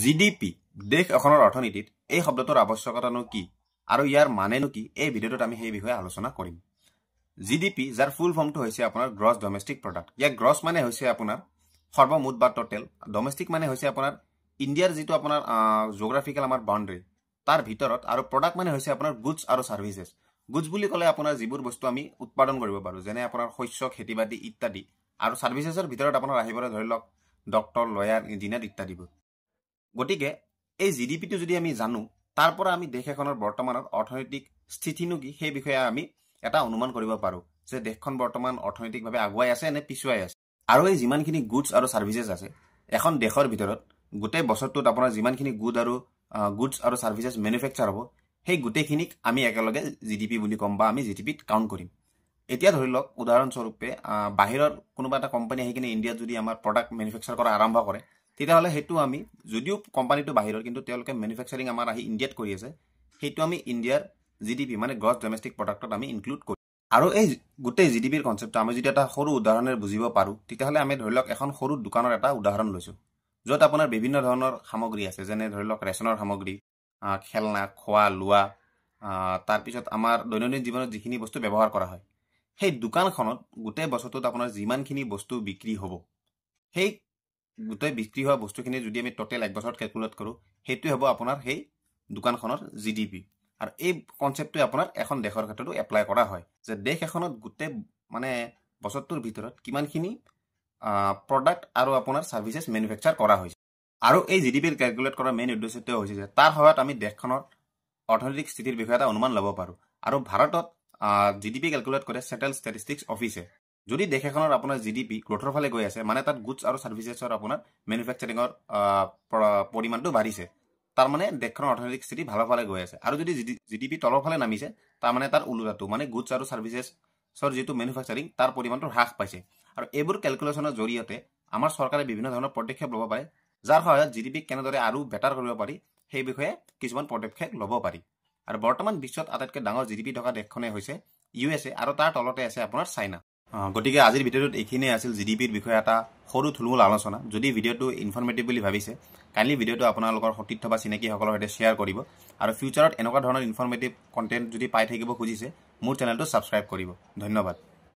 GDP দেশ এখনৰ অৰ্থনীতিত এই শব্দটোৰ আৱশ্যকতানো কি আৰু ইয়াৰ মানেনো কি, এই ভিডিঅ'টোত আমি সেই বিষয়ে আলোচনা কৰিম। জিডিপি, যাৰ ফুল ফৰ্মটো হৈছে আপোনাৰ গ্ৰছ ডমেষ্টিক প্ৰডাক্ট। ইয়াৰ গ্ৰছ মানে হৈছে আপোনাৰ সৰ্বমুঠ বা টোটেল, ডমেষ্টিক মানে হৈছে আপোনাৰ ইণ্ডিয়াৰ যিটো আপোনাৰ জিঅ'গ্ৰাফিকেল আমাৰ বাউণ্ডেৰী তাৰ ভিতৰত, আৰু প্ৰডাক্ট মানে হৈছে আপোনাৰ গুডছ আৰু ছাৰ্ভিচেছ। গুডছ বুলি ক'লে আপোনাৰ যিবোৰ বস্তু আমি উৎপাদন কৰিব পাৰোঁ, যেনে আপোনাৰ শস্য, খেতি বাতি ইত্যাদি, আৰু ছাৰ্ভিচেছৰ ভিতৰত আপোনাৰ আহিব ধৰি লওক ডক্টৰ, লয়াৰ, ইঞ্জিনিয়াৰ ইত্যাদিবোৰ। গতিকে এই জিডিপিটো যদি আমি জানো, তাৰ পৰা আমি দেশ এখনৰ বৰ্তমানৰ অৰ্থনৈতিক স্থিতিনো কি সেই বিষয়ে আমি এটা অনুমান কৰিব পাৰোঁ যে দেশখন বৰ্তমান অৰ্থনৈতিকভাৱে আগুৱাই আছে নে পিছুৱাই আছে। আৰু এই যিমানখিনি গুডছ আৰু ছাৰ্ভিচেছ আছে এখন দেশৰ ভিতৰত গোটেই বছৰটোত আপোনাৰ যিমানখিনি গুডছ আৰু ছাৰ্ভিচেছ মেনুফেকচাৰ হ'ব, সেই গোটেইখিনিক আমি একেলগে জিডিপি বুলি ক'ম বা আমি জিডিপিত কাউণ্ট কৰিম। এতিয়া ধৰি লওক উদাহৰণস্বৰূপে বাহিৰৰ কোনোবা এটা কোম্পানী আহি কিনে ইণ্ডিয়াত যদি আমাৰ প্ৰডাক্ট মেনুফেকচাৰ কৰা আৰম্ভ কৰে, তেতিয়াহ'লে সেইটো আমি যদিও কোম্পানীটো বাহিৰৰ কিন্তু তেওঁলোকে মেনুফেকচাৰিং আমাৰ আহি ইণ্ডিয়াত কৰি আছে, সেইটো আমি ইণ্ডিয়াৰ জিডিপি মানে গ্ৰছ ডমেষ্টিক প্ৰডাক্টত আমি ইনক্লুড কৰিম। আৰু এই গোটেই জিডিপিৰ কনচেপ্টটো আমি যদি এটা সৰু উদাহৰণেৰে বুজিব পাৰোঁ, তেতিয়াহ'লে আমি ধৰি লওক এখন সৰু দোকানৰ এটা উদাহৰণ লৈছোঁ, য'ত আপোনাৰ বিভিন্ন ধৰণৰ সামগ্ৰী আছে, যেনে ধৰি লওক ৰেচনৰ সামগ্ৰী, খেলনা, খোৱা লোৱা, তাৰপিছত আমাৰ দৈনন্দিন জীৱনত যিখিনি বস্তু ব্যৱহাৰ কৰা হয়। সেই দোকানখনত গোটেই বছৰটোত আপোনাৰ যিমানখিনি বস্তু বিক্ৰী হ'ব, সেই গোটেই বিক্ৰী হোৱা বস্তুখিনি যদি আমি টোটেল এক বছৰত কেলকুলেট কৰোঁ, সেইটোৱে হ'ব আপোনাৰ সেই দোকানখনৰ জিডিপি। আৰু এই কনচেপ্টটোৱে আপোনাৰ এখন দেশৰ ক্ষেত্ৰতো এপ্লাই কৰা হয়, যে দেশ এখনত গোটেই মানে বছৰটোৰ ভিতৰত কিমানখিনি প্ৰডাক্ট আৰু আপোনাৰ ছাৰ্ভিচেছ মেনুফেকচাৰ কৰা হৈছে। আৰু এই জিডিপিৰ কেলকুলেট কৰাৰ মেইন উদ্দেশ্যটোৱে হৈছে যে তাৰ সহায়ত আমি দেশখনৰ অৰ্থনৈতিক স্থিতিৰ বিষয়ে এটা অনুমান ল'ব পাৰোঁ। আৰু ভাৰতত জিডিপি কেলকুলেট কৰে চেণ্ট্ৰেল ষ্টেটিষ্টিক্স অফিচে। যদি দেশ এখনৰ আপোনাৰ জিডিপি গ্ৰথৰ ফালে গৈ আছে, মানে তাত গুডছ আৰু ছাৰ্ভিচেছৰ আপোনাৰ মেনুফেকচাৰিঙৰ পৰিমাণটো বাঢ়িছে, তাৰমানে দেশখনৰ অৰ্থনৈতিক স্থিতি ভালৰ ফালে গৈ আছে। আৰু যদি জিডিপি তলৰ ফালে নামিছে, তাৰমানে তাৰ ওলোটাটো, মানে গুডছ আৰু ছাৰ্ভিচেছৰ যিটো মেনুফেকচাৰিং তাৰ পৰিমাণটো হ্ৰাস পাইছে। আৰু এইবোৰ কেলকুলেশ্যনৰ জৰিয়তে আমাৰ চৰকাৰে বিভিন্ন ধৰণৰ পদক্ষেপ ল'ব পাৰে, যাৰ সহায়ত জিডিপিক কেনেদৰে আৰু বেটাৰ কৰিব পাৰি সেই বিষয়ে কিছুমান পদক্ষেপ ল'ব পাৰি। আৰু বৰ্তমান বিশ্বত আটাইতকৈ ডাঙৰ জিডিপি থকা দেশখনেই হৈছে ইউ এছ এ, আৰু তাৰ তলতে আছে আপোনাৰ চাইনা। গতিকে আজিৰ ভিডিঅ'টোত এইখিনিয়ে আছিল জিডিপিৰ বিষয়ে এটা সৰু থুলমূল আলোচনা। যদি ভিডিঅ'টো ইনফৰ্মেটিভ বুলি ভাবিছে, কাইণ্ডলি ভিডিঅ'টো আপোনালোকৰ সতীৰ্থ বা চিনাকিসকলৰ সৈতে শ্বেয়াৰ কৰিব, আৰু ফিউচাৰত এনেকুৱা ধৰণৰ ইনফৰ্মেটিভ কণ্টেণ্ট যদি পাই থাকিব খুজিছে, মোৰ চেনেলটো ছাবস্ক্ৰাইব কৰিব। ধন্যবাদ।